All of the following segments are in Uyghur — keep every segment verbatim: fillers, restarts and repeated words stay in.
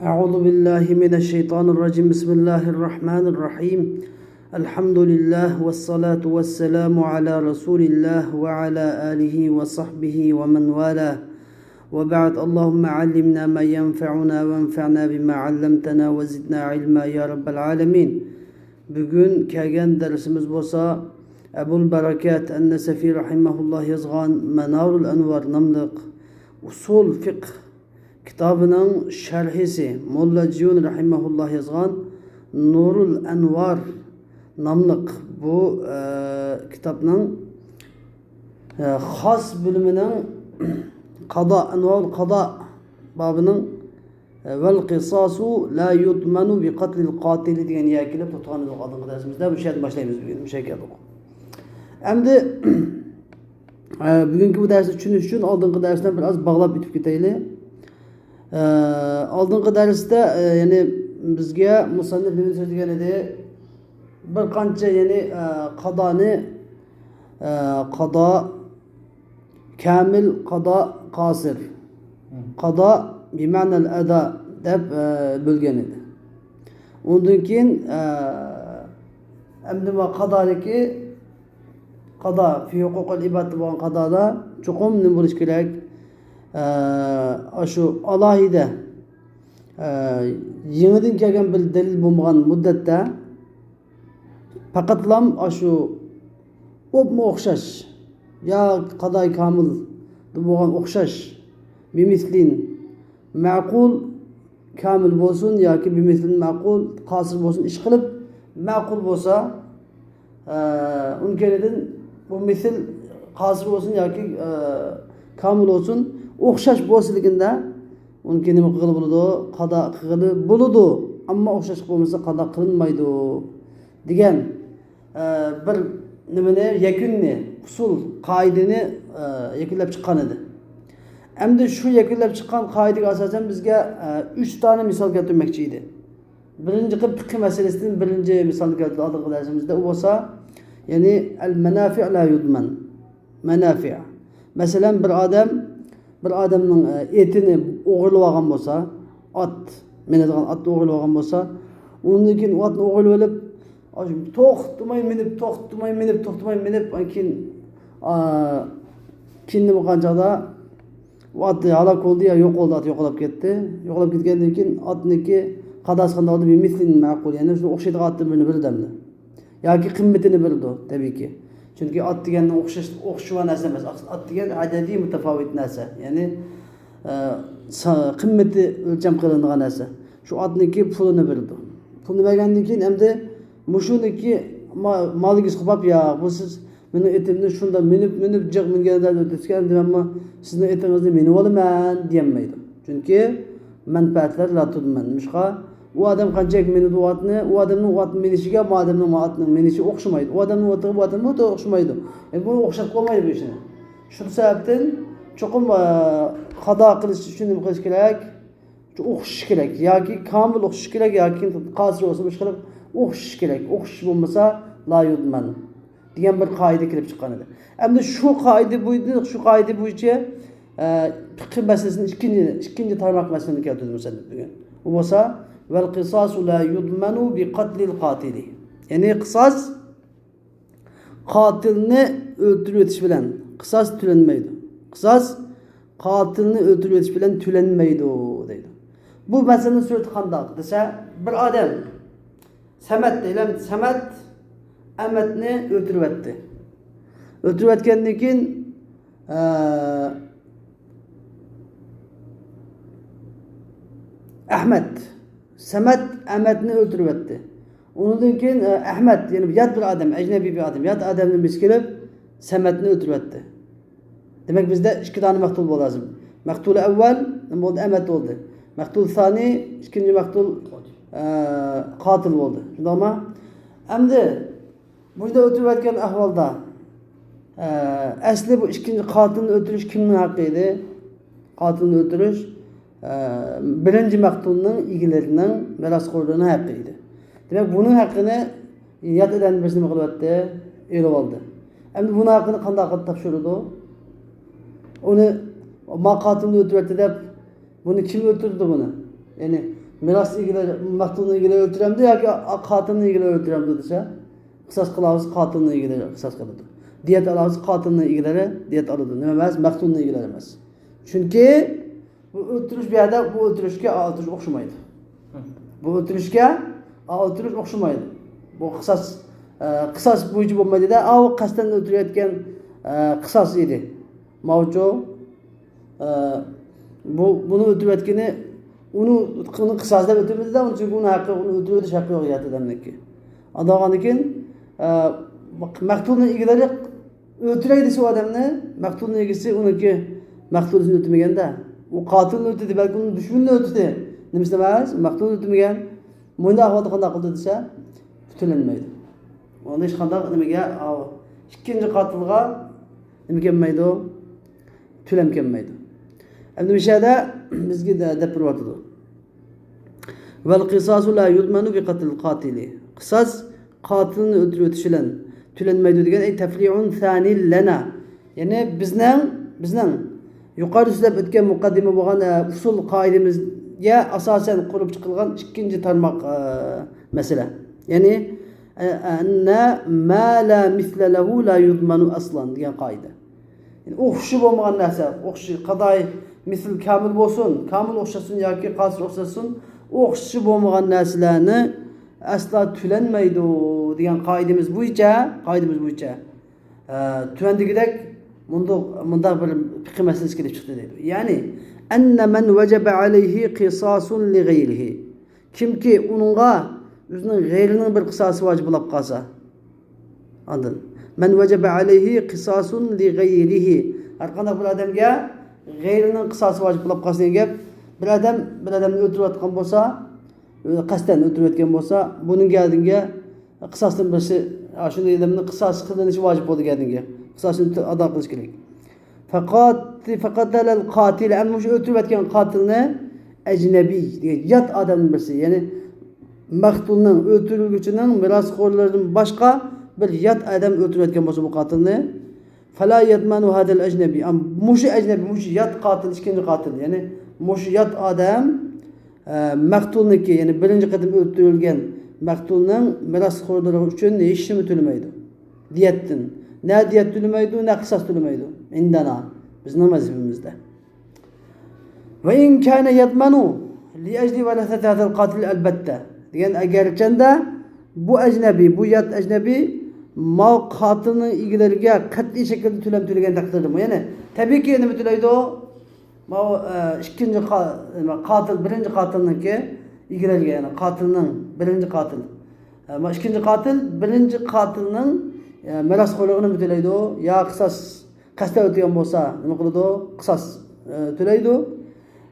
أعوذ بالله من الشيطان الرجيم. بسم الله الرحمن الرحيم. الحمد لله والصلاة والسلام على رسول الله وعلى آله وصحبه ومن والاه. وبعد، اللهم علمنا ما ينفعنا وانفعنا بما علمتنا وزدنا علما يا رب العالمين. بۈگۈن كەلگەن دەرسىمىز بولسا ئەبۇل بەرىكەت ئەن-نەسەفى رەھىمەھۇللاھ يازغان مەنارۇل ئەنۋار ناملىق ئۇسۇل فىقھ كىتابىنىڭ شەرھىسى، موللا جىيۇن رەھىمەھۇللاھ يازغان نۇرۇل ئەنۋار ناملىق بۇ، ئە، كىتابنىڭ، ئە، خاس بۆلۈمىنىڭ قازا، ئەنۋارۇل قازا بابىنىڭ، ئە، ۋەل قىساسۇ لا يۇدمەنۇ بىقەتلىل قاتىلى دېگەن يەرگە كېلىپ توختىغان ئىدۇق ئالدىنقى دەرسىمىزدە. مۇشۇ يەردىن باشلايمىز بۈگۈن، مۇشۇ يەرگە كەلدۇق. ئەمدى ئە، بۈگۈنكى بۇ دەرسنى چۈشىنىش ئۈچۈن ئالدىنقى دەرسلەرنى بىر ئاز باغلاپ ئۆتۈپ كېتەيلى. ئە، ئالدىنقى دەرستە، ئە، يەنى بىزگە مۇسەننىپ نېمىنى سۆزلىگەن ئىدى؟ بىر قانچە، يەنى، ئە، قازانى، ئە، قازا، كامىل، قازا، قاسىر. قازا بىمەنەل ئەدا دەپ، ئە، بۆلگەن ئىدى. ئۇندىن كېيىن، ئە، ئەمدى ما قازانىكى قازا، في حقوق العباد بولغان قازادا چوقۇم نېمە بولۇشى كېرەك؟ ئە، ئاشۇ ئالاھىدە، ئە، يېڭىدىن كەلگەن بىر دەلىل بولمىغان مۇددەتتە پەقەتلام ئاشۇ ئوپمۇ ئوخشاش يا قازاي كامىل بولغان ئوخشاش، بىمىسلىن مەقۇل كامىل بولسۇن ياكى بىمىسلىن مەقۇل قاسىر بولسۇن، ئىشقىلىپ مەقۇل بولسا، ئە، ئۇنىڭ كەينىدىن بۇ مىسىل قاسىر بولسۇن ياكى، ئە، كامىل بولسۇن، ئوخشاش بولسىلىكىندە ئۇنىڭكى نېمە قىلغىلى بولىدۇ؟ قازا قىلغىلى بولىدۇ. ئەمما ئوخشاش بولمىسا قازا قىلىنمايدۇ دېگەن، ئە، بىر نېمىنى، يەكۈننى، ئۇسۇل، قائىدىنى، ئە، يەكۈنلەپ چىققان ئىدى. ئەمدى شۇ يەكۈنلەپ چىققان قائىدىگە ئاساسەن بىزگە، ئە، ئۈچ دانە مىسال كەلتۈرمەكچى ئىدى. بىرىنچى قىلىپ پىقھى مەسىلىسىدىن بىرىنچى مىسالنى كەلتۈردى ئالدىنقى دەرسىمىزدە. ئۇ بولسا، يەنى، ئەل مەنافىئ لا يۇدمەن. مەنافىئ. مەسىلەن، بىر ئادەم، بىر ئادەمنىڭ، ئە، ئېتىنى ئوغرىلىۋالغان بولسا، ئات، مىنىدىغان ئاتنى ئوغرىلىۋالغان بولسا، ئۇندىن كېيىن ئۇ ئاتنى ئوغرىلىۋېلىپ، توختىماي مىنىپ، توختىماي مىنىپ، توختىماي مىنىپ، ئاندىن كېيىن، ئا، كېيىن نېمە قىلغان چاغدا، ئۇ ئات ھالاك بولدى يا يوقالدى، ئات يوقاپ كەتتى. يوقاپ كەتكەندىن كېيىن ئاتنىڭكى قازاسى قانداق بولدى؟ بىمىسلىن مەقۇل، يەنى شۇنىڭغا ئوخشايدىغان ئاتتىن بىرنى بېرىدۇ ئەمدى. ياكى قىممىتىنى بېرىدۇ، تەبىئىيكى. چۈنكى ئات دېگەن ئوخشاش، ئوخشىشىۋان نەرسە ئەمەس. ئات دېگەن ئەدەدىي مۇتەپاۋىت نەرسە. يەنى، ئە، سا-، قىممىتى ئۆلچەم قىلىنىدىغان نەرسە. شۇ ئاتنىڭكى پۇلىنى بېرىدۇ. پۇلنى بەرگەندىن كېيىن ئەمدى مۇشۇنىڭكى ما-، مالىگىز قوپاپ، يا، بۇ سىز مېنىڭ ئېتىمنى شۇنداق مىنىپ، مىنىپ، جىق مىنگەندە ئۆتۈشكەن، ئەمدى مەنمۇ سىزنىڭ ئېتىڭىزنى مىنىۋالىمەن دېيەلمەيدۇ. چۈنكى مەنپەئەتلەر لا تۇدمەن. نېمىشقا؟ ئۇ ئادەم قانچىلىك مىنىدۇ ئۇ ئاتنى، ئۇ ئادەمنىڭ ئۇ ئاتنى مىنىشىگە، ما ئادەمنىڭ ما ئاتنىڭ مىنىشى ئوخشىمايدۇ. ئۇ ئادەمنىڭ ئاتىغا بۇ ئاتنىڭ ئاتى ئوخشىمايدۇ. يەنى بۇنى ئوخشاتقىلى بولمايدۇ بۇ ئىشنى. شۇ سەۋەبتىن چوقۇم، ئە، قازا قىلىش ئۈچۈن نېمە قىلىش كېرەك؟ شۇ ئوخشىشى كېرەك. ياكى كامىل ئوخشىشى كېرەك، ياكى قاسىر بولسا، بۇ ئىشقىلىپ ئوخشىشى كېرەك. ئوخشىشى بولمىسا، لا يۇدمەن دېگەن بىر قائىدە كېلىپ چىققان ئىدى. ئەمدى شۇ قائىدە بويىچە، شۇ قائىدە بويىچە، ئە، پىقھى مەسىلىسىنى ئىككىنچى، ئىككىنچى تارماق مەسىلىنى كەلتۈردى مۇسەننىپ بۈگۈن. ئۇ بولسا، ۋەل قىساسۇ لا يۇدمەنۇ بىقەتلىل قاتىلى. يەنى قىساس قاتىلنى ئۆلتۈرۈۋېتىش بىلەن، قىساس تۆلەنمەيدۇ. قىساس قاتىلنى ئۆلتۈرۈۋېتىش بىلەن تۆلەنمەيدۇ، دەيدۇ. بۇ مەسىلىنىڭ سۈرىتى قانداق دېسە، بىر ئادەم سەمەت دەيلى، سەمەت ئەمەتنى ئۆلتۈرۈۋەتتى. ئۆلتۈرۈۋەتكەندىن كېيىن، ئە، ئەھمەد، سەمەت ئەمەتنى ئۆلتۈرۈۋەتتى. ئۇنىڭدىن كېيىن، ئە، ئەھمەد، يەنى يات بىر ئادەم، ئەجنەبىي بىر ئادەم، يات ئادەمنى بىرسى كېلىپ سەمەتنى ئۆلتۈرۈۋەتتى. دېمەك، بىزدە ئىككى دانە مەقتۇل بولۇشى لازىم. مەقتۇل ئەۋۋەل نېمە بولدى؟ ئەمەت بولدى. مەقتۇل سانى، ئىككىنچى مەقتۇل، ئە، قاتىل بولدى. شۇنداقمۇ؟ ئەمدى بۇ يەردە ئۆلتۈرۈۋەتكەن ئەھۋالدا، ئە، ئەسلى بۇ ئىككىنچى قاتىلنى ئۆلتۈرۈش كىمنىڭ ھەققى ئىدى؟ قاتىلنى ئۆلتۈرۈش، ئە، بىرىنچى مەقتۇلنىڭ ئىگىلىرىنىڭ، مىراسخورلىرىنىڭ ھەققى ئىدى. دېمەك، بۇنىڭ ھەققىنى يات ئادەمدىن بىرسى نېمە قىلىۋەتتى؟ ئېلىۋالدى. ئەمدى بۇنىڭ ھەققىنى قانداق قىلىپ تاپشۇرىدۇ؟ ئۇنى، ما قاتىلنى ئۆلتۈرۈۋەتتى دەپ، بۇنى كىم ئۆلتۈردى بۇنى؟ يەنى مىراس ئىگىلىرى، مەقتۇلنىڭ ئىگىلىرى ئۆلتۈرەمدۇ ياكى قاتىلنىڭ ئىگىلىرى ئۆلتۈرەمدۇ دېسە، قىساس قىلامىز، قاتىلنىڭ ئىگىلىرى قىساس قىلىدۇ. دىيەت ئالامىز، قاتىلنىڭ ئىگىلىرى دىيەت ئالىدۇ. نېمە ئەمەس؟ مەقتۇلنىڭ ئىگىلىرى ئەمەس. چۈنكى بۇ ئۆلتۈرۈش، بۇ يەردە بۇ ئۆلتۈرۈشكە ئا ئۆلتۈرۈش ئوخشىمايدۇ. بۇ ئۆلتۈرۈشكە ئا ئۆلتۈرۈش ئوخشىمايدۇ. بۇ قىساس، ئە، قىساس بويىچە بولمايدۇ-دە، ئاۋۇ قەستەن ئۆلتۈرۈۋەتكەن، ئە، قىساس ئىدى. ماۋۇچۇ، ئە، بۇ، بۇنى ئۆلتۈرۈۋەتكىنى، ئۇنى، ئۇنى قىساس دەپ ئۆلتۈرمىدى-دە، ئۇنى، چۈنكى ئۇنىڭ ھەققى، ئۇنى ئۆلتۈرۈۋېتىش ھەققى يوق يەتتە ئادەمنىڭكى. ئاندىن كېيىن، ئە، مەقتۇلنىڭ ئىگىلىرى ئۆلتۈرەي دېسە ئۇ ئادەمنى، مەقتۇلنىڭ ئىگىسى ئۇنىڭكى مەقتۇلىسىنى ئۆلتۈرمىگەن-دە. ئۇ قاتىلنى ئۆلتۈردى، بەلكى ئۇنىڭ دۈشمىنىنى ئۆلتۈردى. نېمىسىنى ئەمەس؟ مەقتۇلنى ئۆلتۈرمىگەن. مۇنداق ئەھۋالدا قانداق قىلدى دېسە، تۆلەنمەيدۇ. ئۇندا ھېچقانداق نېمىگە، ئاۋۇ ئىككىنچى قاتىلغا نېمە كەلمەيدۇ؟ تۆلەم كەلمەيدۇ. ئەمدى مۇشۇ يەردە بىزگە دە-، دەپ بېرىۋاتىدۇ. ۋەل قىساسۇ لا يۇزمەنۇ بىقەتلىل قاتىلى. قىساس قاتىلنى ئۆلتۈرۈۋېتىش بىلەن تۆلەنمەيدۇ دېگەن، ئەي تەفرىئۇن سانى لەنا. يەنى بىزنىڭ، بىزنىڭ يۇقىرىدا سۆزلەپ ئۆتكەن مۇقەددىمە بولغان، ئە، ئۇسۇل قائىدىمىزگە ئاساسەن قۇرۇپ چىقىلغان ئىككىنچى تارماق، ئە، مەسىلە. يەنى، ئە، ئەننە ما لا مىسلە لەھۇ لا يۇزمەنۇ ئەسلەن دېگەن قائىدە. يەنى ئوخشىشى بولمىغان نەرسە، ئوخشىشى، قەزايى مىسىل كامىل بولسۇن، كامىل ئوخشاشسۇن ياكى قاسىر ئوخشاشسۇن، ئوخشىشى بولمىغان نەرسىلەرنى ئەسلا تۆلەنمەيدۇ دېگەن قائىدىمىز بويىچە، قائىدىمىز بويىچە، ئە، تۆۋەندىكىدەك مۇنداق، مۇنداق بىر پىقىھ مەسىلىسى كېلىپ چىقتى دەيدۇ. يەنى، ئەننە مەن ۋەجەبە ئەلەيھى قىساسۇن لىغەيرىھى. كىمكى ئۇنىڭغا ئۆزىنىڭ غەيرىنىڭ بىر قىساسى ۋاجىپ بولاپ قالسا. ئاندىن، مەن ۋەجەبە ئەلەيھى قىساسۇن لىغەيرىھى. ھەر قانداق بىر ئادەمگە غەيرىنىڭ قىساسى ۋاجىپ بولاپ قالسا دېگەن گەپ، بىر ئادەم بىر ئادەمنى ئۆلتۈرۈۋاتقان بولسا، قەستەن ئۆلتۈرۈۋەتكەن بولسا، بۇنىڭ گەدىنگە قىساستىن بىرسى، شۇنداق ئادەمنىڭ قىساس قىلىنىشى ۋاجىپ بولىدۇ گەدىنگە. قىساسنى ئادا قىلىش كېرەك. فەقەت، فەقەتەلەل قاتىل، ئەمدى مۇشۇ ئۆلتۈرۈۋەتكەن قاتىلنى ئەجنەبىي دېگەن يات ئادەمنىڭ بىرسى، يەنى مەقتۇلنىڭ، ئۆلتۈرۈلگۈچىنىڭ مىراسخورلىرىدىن باشقا بىر يات ئادەم ئۆلتۈرۈۋەتكەن بولسا بۇ قاتىلنى، فەلا يەزمەنۇ ھازەل ئەجنەبىي، ئەم، مۇشۇ ئەجنەبىي، مۇشۇ يات قاتىل، ئىككىنچى قاتىل، يەنى مۇشۇ يات ئادەم، ئە، مەقتۇلنىڭكى، يەنى بىرىنچى قېتىم ئۆلتۈرۈلگەن مەقتۇلنىڭ مىراسخورلىرى ئۈچۈن ھېچنېمە تۆلىمەيدۇ. دىيەتتىن. نە دىيەت تۆلىمەيدۇ، نە قىساس تۆلىمەيدۇ. ئىندەنا. بىزنىڭ مەزھىپىمىزدە. ۋە ئىن كانە يەزمەنۇ لىئەجلى ۋەرەسەتى ھازەل قاتىل ئەلبەتتە. دېگەن ئەگەرچەندە بۇ ئەجنەبىي، بۇ يات ئەجنەبىي ماۋۇ قاتىلنىڭ ئىگىلىرىگە قەتئىي شەكىلدە تۆلەم تۆلىگەن تەقدىردىمۇ. يەنى تەبىئىيكى نېمە تۆلەيدۇ؟ ماۋۇ، ئە، ئىككىنچى قا-، نېمە، قاتىل، بىرىنچى قاتىلنىڭكى ئىگىلىرىگە، يەنى قاتىلنىڭ، بىرىنچى قاتىل. ئە، ما ئىككىنچى قاتىل، بىرىنچى قاتىلنىڭ، ئە، مىراسخورلۇقىنى نېمە تۆلەيدۇ؟ يا قىساس، قەستەن ئۆتكەن بولسا نېمە قىلىدۇ؟ قىساس، ئە، تۆلەيدۇ.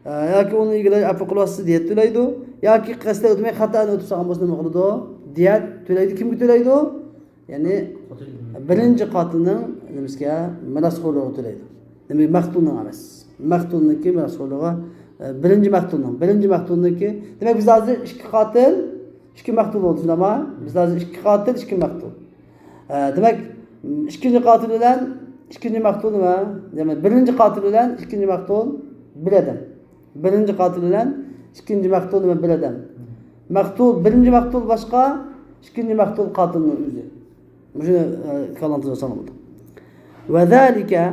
ئە، ياكى ئۇنىڭ ئىگىلىرى ئەپۇ قىلىۋاتسا دىيەت تۆلەيدۇ. ياكى قەستەن ئۆتمەي خاتائەن ئۆتۈپ سالغان بولسا نېمە قىلىدۇ؟ دىيەت تۆلەيدۇ. كىمگە تۆلەيدۇ؟ يەنى بىرىنچى قاتىلنىڭ نېمىسىگە، مىراسخورلۇقىغا تۆلەيدۇ. دېمەك، مەقتۇلنىڭ ئەمەس. مەقتۇلنىڭكى مىراسخورلۇقىغا، ئە، بىرىنچى مەقتۇلنىڭ، بىرىنچى مەقتۇلنىڭكى. دېمەك، بىز ھازىر ئىككى قاتىل، ئىككى مەقتۇل بولدى، شۇنداقمۇ؟ بىز ھازىر ئىككى قاتىل، ئىككى مەقتۇل. ئە، دېمەك، ئىككىنچى قاتىل بىلەن ئىككىنچى مەقتۇل نېمە؟ دېمەك، بىرىنچى قاتىل بىلەن ئىككىنچى مەقتۇل بىر ئادەم. بىرىنچى قاتىل بىلەن ئىككىنچى مەقتۇل نېمە؟ بىر ئادەم. مەقتۇل، بىرىنچى مەقتۇل باشقا، ئىككىنچى مەقتۇل قاتىلنىڭ ئۆزى. مۇشۇنى، ئە، كاللامدا تۇرساڭ بولىدۇ. ۋەزالىكە،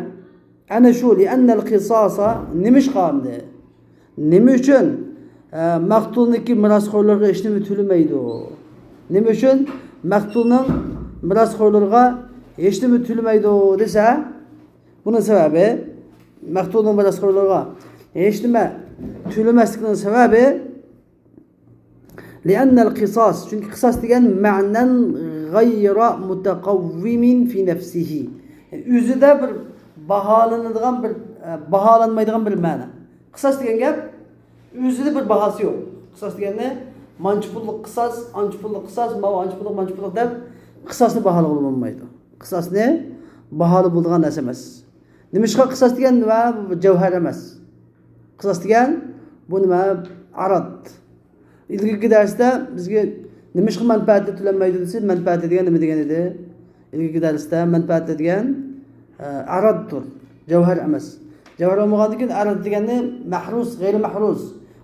ئەنە شۇ، لىئەننەل قىساسا، نېمىشقا ئەمدى؟ نېمە ئۈچۈن، ئە، مەقتۇلنىڭكى مىراسخورلىرىغا ھېچنېمە تۆلىمەيدۇ؟ نېمە ئۈچۈن مەقتۇلنىڭ مىراسخورلىرىغا ھېچنېمە تۆلىمەيدۇ دېسە، بۇنىڭ سەۋەبى، مەقتۇلنىڭ مىراسخورلىرىغا ھېچنېمە تۆلىمەسلىكىنىڭ سەۋەبى، لىئەننەل قىساس، چۈنكى قىساس دېگەن مەنەن غەيرە مۇتەقەۋۋىمىن فى نەفسىھى. يەنى ئۆزىدە بىر باھالىنىدىغان بىر، ئە، باھالانمايدىغان بىر مەنە. قىساس دېگەن گەپ ئۆزىدە بىر باھاسى يوق. قىساس دېگەننى مانچە پۇللۇق قىساس، ئانچە پۇللۇق قىساس، ماۋۇ ئانچە پۇللۇق، مانچە پۇللۇق دەپ قىساسنى باھالىغىلى بولمايدۇ. قىساسنى باھالىپ بولىدىغان نەرسە ئەمەس. نېمىشقا قىساس دېگەن نېمە؟ بۇ جەۋھەر ئەمەس. قىساس دېگەن بۇ نېمە؟ ئەرەد. ئىلگىرىكى دەرستە بىزگە نېمىشقا مەنپەئەتى تۆلەنمەيدۇ دېسە، مەنپەئەتى دېگەن نېمە دېگەن ئىدى؟ ئىلگىرىكى دەرستە مەنپەئەتى دېگەن، ئە، ئەرەدتۇر. جەۋھەر ئەمەس. جەۋھەر بولمىغاندىن كېيىن ئەرەد دېگەننى مەھرۇز، غەيرىي مەھرۇز.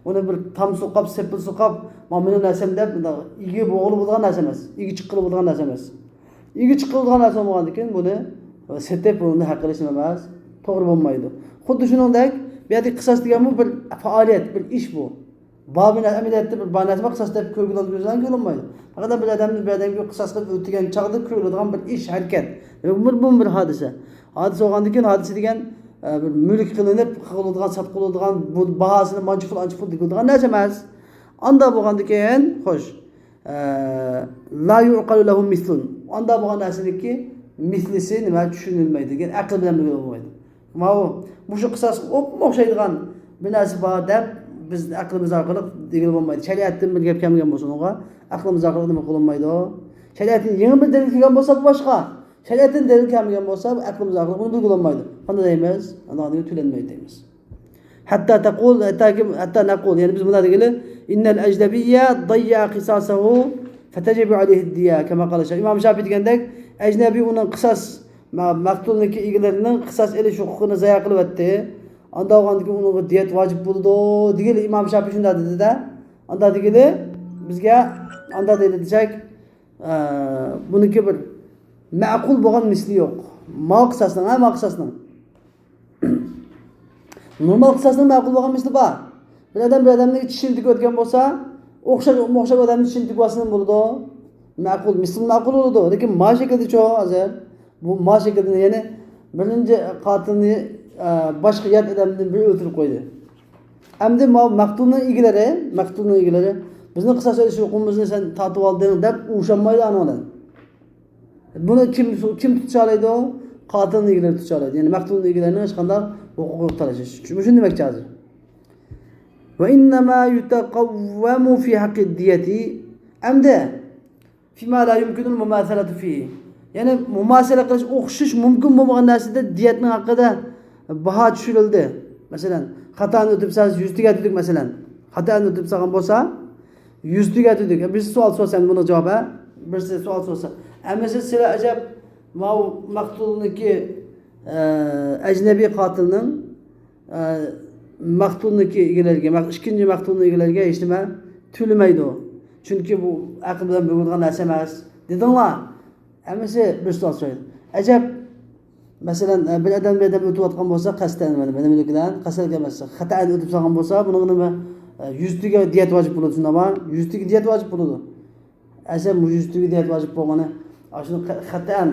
ئۇنى بىر تام سوقاپ، سېپىل سوقاپ، مانا مېنىڭ نەرسەم دەپ، ئىگە بولغىلى بولىدىغان نەرسە ئەمەس. ئىگە چىققىلى بولىدىغان نەرسە ئەمەس. ئىگە چىققىلى بولىدىغان نەرسە بولمىغاندىكىن، بۇنى سېتىپ، ئۇنى ھەق ئېلىش نېمە ئەمەس، توغرا بولمايدۇ. خۇددى شۇنىڭدەك، بۇ يەردىكى قىساس دېگەن بۇ بىر پائالىيەت، بىر ئىش بۇ. بار بىر ئەمەلىيەتتە بىر بار نەرسە بار، قىساس دەپ كۆرگىلى، كۆرگىلى بولمايدۇ. پەقەت بىر ئادەمنى بىر ئادەمگە قىساس قىلىپ ئۆلتۈرگەن چاغدا كۆرۈلىدىغان بىر ئىش، ھەرىكەت. بۇ بىر، بۇ بىر ھادىسە. ھادىسە بولغاندىن كېيىن، ھادىسە دېگەن، ئە، بىر مۈلۈك قىلىنىپ، قىلىدىغان، ساتقىلى بولىدىغان، بۇ باھاسىنى مانچە پۇل، ئانچە پۇل دېگىلىدىغان نەرسە ئەمەس. ئاندا بولغاندىن كېيىن، خوش. ئە، لا يعقل له مثل. ئاندا بولغان نەرسىنىڭكى مىسلىسى نېمە؟ چۈشىنىلمەيدۇ. يەنى ئەقىل بىلەن بىلگىلى بولمايدۇ. ماۋۇ، مۇشۇ قىساسقا ئوپمۇ ئوخشايدىغان بىر نەرسە بار دەپ، بىز ئەقلىمىز ئارقىلىق دېگىلى بولمايدۇ. شەرىئەتتىن بىر گەپ كەلمىگەن بولسا ئۇنىڭغا، ئەقلىمىز ئارقىلىق نېمە قىلالمايدۇ؟ شەرىئەتتىن يېڭى بىر دەلىل كەلگەن بولسا، بۇ باشقا. شەرىئەتتىن دەلىل كەلمىگەن بولسا، بۇ ئەقلىمىز ئارقىلىق بۇنى بىلگىلى بولمايدۇ. قانداق دەيمىز؟ ئاندىن كېيىن تۆلەنمەيدۇ دەيمىز. حتى تقول، ھەتتاكى، حتى نقول، يەنى بىز مۇنداق دېگىلى، إن الأجنبي ضيع قصاصه فتجب عليه الدية كما قال الشافعي. ئىمام شافىي دېگەندەك، ئەجنەبىي ئۇنىڭ قىساس، مە-، مەقتۇلنىڭكى ئىگىلىرىنىڭ قىساس ئېلىش ھوقۇقىنى زايە قىلىۋەتتى. ئاندا بولغاندىكىن ئۇنىڭغا دىيەت ۋاجىپ بولىدۇ دېگىلى، ئىمام شافىي شۇنداق دېدى-دە. ئاندا دېگىلى، بىزگە ئاندا دېدى دېسەك، ئە، بۇنىڭكى بىر مەقۇل بولغان مىسلى يوق. ماۋۇ قىساسنىڭ، ھە، ماۋۇ قىساسنىڭ. نورمال قىساسنىڭ مەقۇل بولغان مىسلى بار. بىر ئادەم بىر ئادەمنىڭ چىشىنى تۈگۈۋەتكەن بولسا، ئوخشاش، ئوخشاش ئادەمنىڭ چىشىنى تۈگۈۋەتسىمۇ بولىدۇ. مەقۇل، مىسلى مەقۇل بولىدۇ. لېكىن ما شەكىلدىچۇ ھازىر؟ بۇ ما شەكىلدە، يەنى بىرىنچى قاتىلنى، ئە، باشقا يات ئادەمدىن بىرى ئۆلتۈرۈپ قويدى. ئەمدى ما مەقتۇلنىڭ ئىگىلىرى، مەقتۇلنىڭ ئىگىلىرى، بىزنىڭ قىساس ئېلىش ھوقۇقىمىزنى سەن تارتىۋالدىڭ دەپ ئۇرۇشالمايدۇ ئانىڭ بىلەن. بۇنى كىم، كىم تۇتۇشالايدۇ؟ قاتىلنىڭ ئىگىلىرى تۇتۇشالايدۇ. يەنى مەقتۇلنىڭ ئىگىلىرىنىڭ ھېچقانداق ھوقۇقى يوق تالىشىش. شۇ، شۇنى دېمەكچى ھازىر. وإنما يتقوم في حق الدية. ئەمدى فيما لا يمكن المماثلة فيه. يەنى مۇماسىلە قىلىش، ئوخشىشىش مۇمكىن بولمىغان نەرسىدە دىيەتنىڭ ھەققىدە باھا چۈشۈرۈلدى. مەسىلەن، خاتانى ئۆتۈپ سالسا يۈز تۈگەتتۇق، مەسىلەن. خاتانى ئۆتۈپ سالغان بولسا، يۈز تۈگەتتۇق. بىرسى سوئال سورىسا، بۇنىڭ جاۋابى، بىرسى سوئال سورىسا. ئەمىسە سىلەر ئەجەب ماۋۇ مەقتۇلنىڭكى، ئە، ئەجنەبىي قاتىلنىڭ، ئە، مەقتۇلنىڭكى ئىگىلىرىگە، مەق-، ئىككىنچى مەقتۇلنىڭ ئىگىلىرىگە ھېچنېمە تۆلىمەيدۇ. چۈنكى بۇ ئەقىل بىلەن بىلىنىدىغان نەرسە ئەمەس. دېدىڭلار. ئەمىسە بىر سوئال سورايدۇ. ئەجەب، مەسىلەن، ئە، بىر ئادەم بىر ئادەم ئۆتۈۋاتقان بولسا، قەستەن، مانا، مەنىملىك بىلەن قەستەن ئەمەس، خاتائەن ئۆتۈپ سالغان بولسا، بۇنىڭغا نېمە، ئە، يۈز تۈگە دىيەت ۋاجىپ بولىدۇ، شۇنداقمۇ؟ يۈز تۈگە دىيەت ۋاجىپ بولىدۇ. ئەسلى مۇشۇ يۈز تۈگە دىيەت ۋاجىپ بولغىنى، ئاشۇنى خە-، خاتائەن،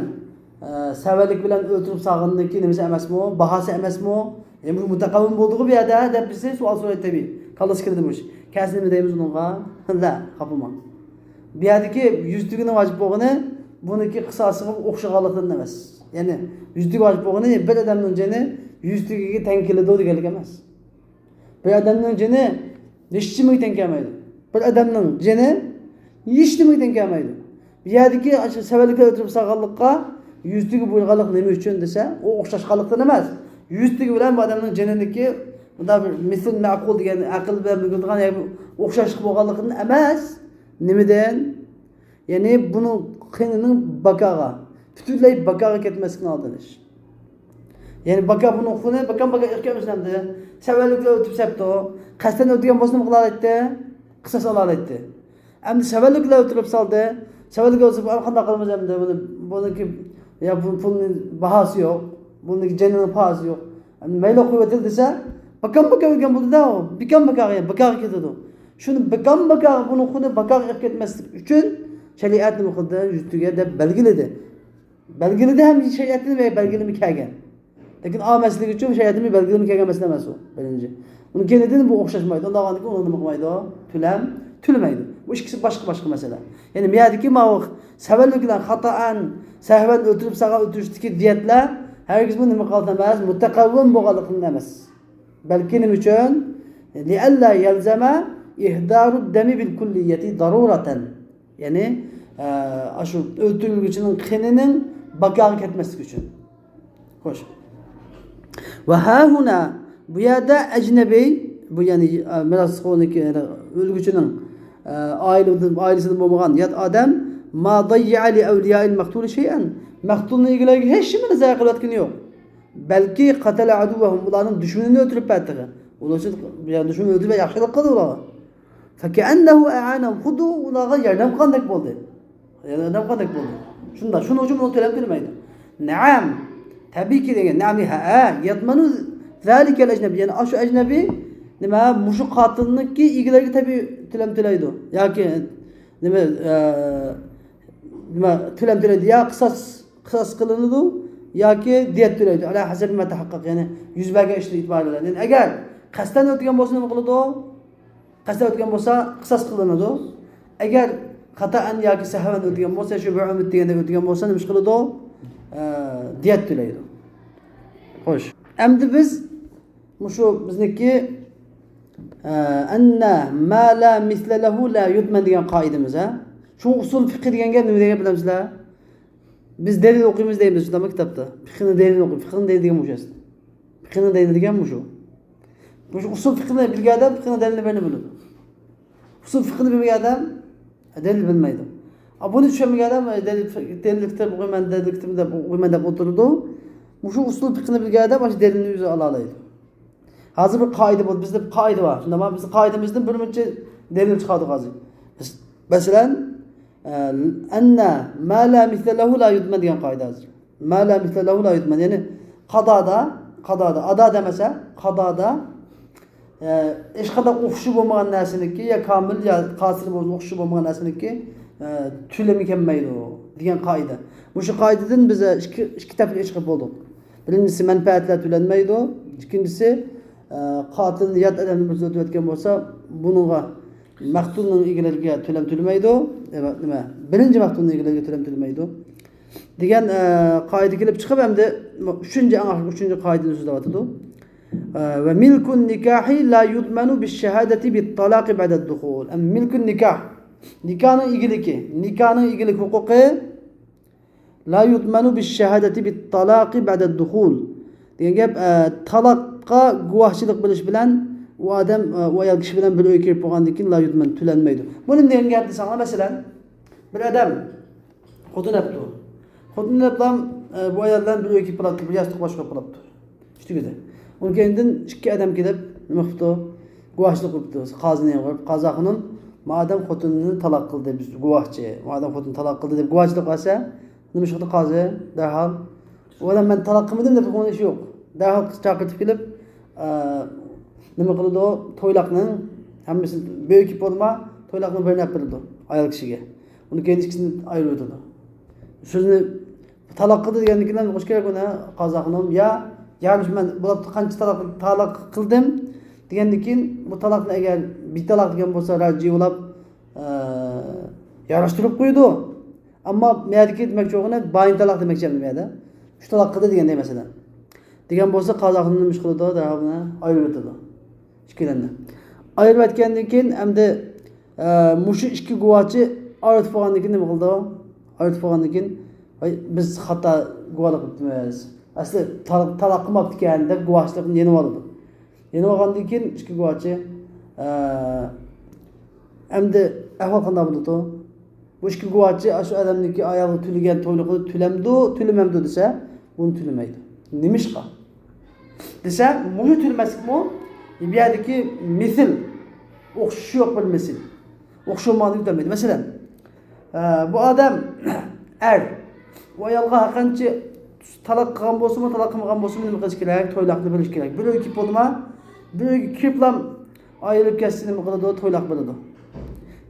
ئە، سەۋەنلىك بىلەن ئۆلتۈرۈپ سالغىنىنىڭكى نېمىسى ئەمەسمۇ؟ باھاسى ئەمەسمۇ؟ يەنى مۇشۇ مۇتەقەۋۋىم بولدىغۇ بۇ يەردە، دەپ بىرسى سوئال سورايدۇ تەبىئىي. كاللىسى كىردى مۇشۇ. كەلسە نېمە دەيمىز ئۇنىڭغا؟ لا، خاپىماڭ. بۇ يەردىكى يۈز تۈگىنىڭ ۋاجىپ بولغىنى بۇنىڭكى قىساسىغا ئوخشىغانلىقىدىن ئەمەس. يەنى يۈز تۈگە ۋاجىپ بولغىنى بىر ئادەمنىڭ جېنى يۈز تۈگىگە تەڭ كېلىدۇ دېگەنلىك ئەمەس. بىر ئادەمنىڭ جېنى ھېچنېمىگە تەڭ كەلمەيدۇ. بىر ئادەمنىڭ جېنى ھېچنېمىگە تەڭ كەلمەيدۇ. بۇ يەردىكى ئاشۇ سەۋەنلىكلەر ئۆلتۈرۈپ سالغانلىققا يۈز تۈگە بۇيرۇغانلىق نېمە ئۈچۈن دېسە، ئۇ ئوخشاشقانلىقتىن ئەمەس. يۈز تۈگە بىلەن بۇ ئادەمنىڭ جېنىدىكى مۇنداق بىر مىسلىن مەقۇل دېگەن ئەقىل بىلەن بىلىنىدىغان يەنى بىر ئوخشاشلىق بولغانلىقىدىن ئەمەس. نېمىدىن؟ يەنى بۇنىڭ قېنىنىڭ باكاغا، پۈتۈنلەي باكاغا كەتمەسلىكىنى ئالدىنىش. يەنى باكا بۇنىڭ خۇنى، باكام باكا ئېقىپ كەتمىسۇن ئەمدى. سەۋەنلىكلەر ئۆتۈپ سەپتۇ. قەستەن ئۆتكەن بولسا نېمە قىلالايتتى؟ قىساس ئالالايتتى. ئەمدى سەۋەنلىكلەر ئۆتۈرۈپ سالدى. سەۋەنلىكلەر ئۆتۈپ قانداق قىلىمىز ئەمدى؟ بۇنى، بۇنىڭكى، يا بۇ پۇلنىڭ باھاسى يوق. بۇنىڭكى جېنىنىڭ باھاسى يوق. ئەمدى مەيلى قويۇۋېتىلدى دېسە، باكام باكا ئۆلگەن بولدى-دە ئۇ. بىكام باكاغا، باكاغا كېتىدۇ. شۇنى بىكام باكاغا، بۇنىڭ خۇنى باكاغا ئېقىپ كەتمەسلىك ئۈچۈن شەرىئەت نېمە قىلدى؟ يۈز تۈگە دەپ بەلگىلىدى. بەلگىلىدى ھەم شەرىئەتتىن بەلگىلىمە كەلگەن. لېكىن ئا مەسىلىگە ئۈچۈن شەرىئەتتىن بىر بەلگىلىمە كەلگەن مەسىلە ئەمەس ئۇ، بىرىنچى. ئۇنىڭ كەينىدىن بۇ ئوخشاشمايدۇ. ئۇنداق بولغاندىكىن ئۇنى نېمە قىلمايدۇ؟ تۆلەم تۆلىمەيدۇ. بۇ ئىككىسى باشقا، باشقا مەسىلە. يەنى بۇ يەردىكى ماۋۇ سەۋەنلىك بىلەن خاتائەن، سەھۋەن ئۆلتۈرۈپ سالغان ئۆلتۈرۈشتىكى دىيەتلەر ھەرگىزمۇ نېمە قىلغانلىقتىن ئەمەس؟ مۇتەقەۋۋىم بولغانلىقتىن ئەمەس. بەلكى نېمە ئۈچۈن؟ لئلا يلزم إهدار الدم بالكلية ضرورة. يەنى، ئە، ئاشۇ ئۆلتۈرۈلگۈچىنىڭ قېنىنىڭ باكاغا كەتمەسلىكى ئۈچۈن. خوش. وهاهنا، بۇ يەردە ئەجنەبىي، بۇ يەنى، ئە، مىراسخورنىڭكى، يەنى ئۆلگۈچىنىڭ، ئە، ئائىلىدىن، ئائىلىسىدىن بولمىغان يات ئادەم، ما ضيع لأولياء المقتول شيئا. مەقتۇلنىڭ ئىگىلىرىگە ھېچ نېمىنى زايە قىلىۋەتكىنى يوق. بەلكى قتل عدوهم، ئۇلارنىڭ دۈشمىنىنى ئۆلتۈرۈپ بەردى. ئۇلار ئۈچۈن، يەنى شۇنى ئۆتۈپ ياخشىلىق قىلدى ئۇلارغا. فكأنه أعانهم، خۇددى ئۇلارغا ياردەم قىلغاندەك بولدى. ياردەم قىلغاندەك بولدى. شۇنداق، شۇنىڭ ئۈچۈن ئۇلار تۆلەم تۆلىمەيدۇ. نعم، تەبىئىيكى دېگەن، نعم، ھەئە، يضمن ذلك الأجنبي، يەنى ئاشۇ ئەجنەبىي، نېمە، مۇشۇ قاتىلنىڭكى ئىگىلىرىگە تەبىئىي تۆلەم تۆلەيدۇ. ياكى، نېمە، ئە، نېمە، تۆلەم تۆلەيدۇ. يا قىساس، قىساس قىلىنىدۇ، ياكى دىيەت تۆلەيدۇ. على حسب ما تحقق، يەنى يۈز بەرگەن ئىشتىن ئېتىبارەن. يەنى ئەگەر قەستەن ئۆلتۈرگەن بولسا نېمە قىلىدۇ؟ قەستەن ئۆلتۈرگەن بولسا قىساس قىلىنىدۇ. ئەگەر خاتائەن ياكى سەھۋەن ئۆلتۈرگەن بولسا، شۇ بىر ئۈمىد دېگەندەك ئۆلتۈرگەن بولسا نېمە ئىش قىلىدۇ؟ ئە، دىيەت تۆلەيدۇ. خوش. ئەمدى بىز مۇشۇ بىزنىڭكى، ئە، أن ما لا مثل له لا يضمن دېگەن قائىدىمىز، ھە؟ شۇ ئۇسۇل فىقھى دېگەن گەپ نېمە دېگەن گەپ بىلەمسىلەر؟ بىز دەلىل ئوقۇيمىز دەيمىز، شۇنداقمۇ كىتابتا؟ فىقھىنى دەلىل ئوقۇي، فىقھىنى دەلىل دېگەن مۇشۇ ئەسلى. فىقھىنى دەلىل دېگەن مۇشۇ. مۇشۇ ئۇسۇل فىقھىنى بىلگەن ئادەم فىقھىنىڭ دەلىلىنى بىلىدۇ. ئۇسۇل فىقھىنى بىلمىگەن ئادەم دەلىل بىلمەيدۇ. ئا، بۇنى چۈشەنمىگەن ئادەم، ئە، دەلىل، دەلىل كىتاب ئوقۇيمەن، دەلىل كىتاب دەپ ئوقۇيمەن دەپ ئولتۇرىدۇ. مۇشۇ ئۇسۇل فىقھىنى بىلگەن ئادەم ئاشۇ دەلىلنى ئۆزى ئالالايدۇ. ھازىر بىر قائىدە بولدى. بىزدە بىر قائىدە بار. شۇنداقمۇ؟ بىز قائىدىمىزدىن بىر مۇنچە دەلىل چىقاردۇق ھازىر. بىز، مەسىلەن، ئە، أن ما لا مثل له لا يضمن دېگەن قائىدە ھازىر. ما لا مثل له لا يضمن. يەنى قادادا، قادادا، ئادا دېمەسە، قادادا، ئە، ھېچقانداق ئوخشىشى بولمىغان نەرسىنىڭكى يا كامىل يا قاسىر بولسۇن، ئوخشىشى بولمىغان نەرسىنىڭكى، ئە، تۆلىمى كەلمەيدۇ دېگەن قائىدە. مۇشۇ قائىدىدىن بىز، ئە، ئىككى، ئىككى تەپرىقە چىقىپ بولدۇق. بىرىنچىسى مەنپەئەتلەر تۆلەنمەيدۇ. ئىككىنچىسى، ئە، قاتىلنى يات ئادەمنى بىرسى ئۆلتۈرۈۋەتكەن بولسا، بۇنىڭغا مەقتۇلنىڭ ئىگىلىرىگە تۆلەم تۆلىمەيدۇ. ئە، نېمە؟ بىرىنچى مەقتۇلنىڭ ئىگىلىرىگە تۆلەم تۆلىمەيدۇ. دېگەن، ئە، قائىدە كېلىپ چىقىپ، ئەمدى ئۈچىنچى، ئەڭ ئاخىرقى ئۈچىنچى قائىدىنى سۆزلەۋاتىدۇ. ئە، وملك النكاح لا يضمن بالشهادة بالطلاق بعد الدخول. ئەمدى ملك النكاح، نىكاھنىڭ ئىگىلىكى، نىكاھنىڭ ئىگىلىك ھوقۇقى لا يضمن بالشهادة بالطلاق بعد الدخول دېگەن گەپ، ئە، تالاققا گۇۋاھچىلىق بېرىش بىلەن ئۇ ئادەم، ئە، ئۇ ئايال كىشى بىلەن بىر ئۆيگە كىرىپ بولغاندىن كېيىن لا يضمن، تۆلەنمەيدۇ. بۇ نېمە دېگەن گەپ دېسەڭلار، مەسىلەن، بىر ئادەم خوتۇن ئەپتۇ. خوتۇن ئەپلام، ئە، بۇ ئايال بىلەن بىر ئۆيگە كىرىپ قالاپتۇ، بىر ياستۇق باشقا بولۇپ قالاپتۇ. ئۈستىگىدە. ئۇنىڭ كەينىدىن ئىككى ئادەم كېلىپ، نېمە قىپتۇ؟ گۇۋاھچىلىق قىپتۇ. قازىنى يەنە قويۇپ، قازى خانىم، ما ئادەم خوتۇنىنى تالاق قىلدى، بىز گۇۋاھچى. ما ئادەم خوتۇنىنى تالاق قىلدى دەپ گۇۋاھچىلىق بەرسە، نېمە ئىش قىلدى قازى؟ دەرھال، ئۇ ئادەم مەن تالاق قىلمىدىم دەپ قويغان ئىش يوق. دەرھال چاقىرتىپ كېلىپ، ئە، نېمە قىلىدۇ؟ تويلاقنىڭ ھەممىسىنى بۆكۈپ بولما، تويلاقنىڭ بىرىنى ئەپ بېرىدۇ ئايال كىشىگە. ئۇنىڭ كەينىدىن ئىككىسىنى ئايرىۋېتىدۇ. سۆزنى تالاق قىلدى دېگەندىن كېيىن قوشۇش كېرەك ئۇنى، قازا خانىم. يا، يا مەن بولۇپتۇ قانچە تالاق، تالاق قىلدىم دېگەندىن كېيىن، بۇ تالاقنى ئەگەر بىتالاق دېگەن بولسا، راجى بولاپ، ئە، ياراشتۇرۇپ قويىدۇ. ئەمما مەيەردىكى دېمەكچى بولغىنى بايىن تالاق دېمەكچى ئەمدى مەيەردە. شۇ تالاق قىلدى دېگەندەك مەسىلەن. دېگەن بولسا قازا خانىم نېمە ئىش قىلىدۇ؟ دەرھال بۇنى ئايرىۋېتىدۇ. ئىككىلەننى. ئايرىۋەتكەندىن كېيىن ئەمدى، ئە، مۇشۇ ئىككى گۇۋاھچى ئايرىلىپ بولغاندىن كېيىن نېمە قىلىدۇ؟ ئايرىلىپ بولغاندىن كېيىن، ۋاي، بىز خاتا گۇۋاھلىق قىپتىمىز. ئەسلى تالاق، تالاق قىلماپتىكەن دەپ گۇۋاھچىلىقنى يېنىۋالىدۇ. يېنىۋالغاندىن كېيىن ئىككى گۇۋاھچى، ئە، ئەمدى ئەھۋال قانداق بولىدۇ؟ بۇ ئىككى گۇۋاھچى ئاشۇ ئادەمنىڭكى ئايالغا تۆلىگەن تويلۇقىنى تۆلەمدۇ، تۆلىمەمدۇ دېسە، بۇنى تۆلىمەيدۇ. نېمىشقا؟ دېسە، مۇشۇ تۆلىمەسلىكمۇ بۇ يەردىكى مىسىل، ئوخشىشى يوق بىر مىسىل. ئوخشىمىغانلىقى كۆرمەيدۇ. مەسىلەن، ئە، بۇ ئادەم، ئەر، ئۇ ئايالغا ھەرقانچە تالاق قىلغان بولسىمۇ، تالاق قىلمىغان بولسىمۇ، نېمە قىلىش كېرەك؟ تويلاقنى بېرىش كېرەك. بىر ئۆيگە كىرىپ بولدىما، بىر ئۆيگە كىرىپلا ئايرىلىپ كەتسە، نېمە قىلىدۇ؟ تويلاق بېرىدۇ.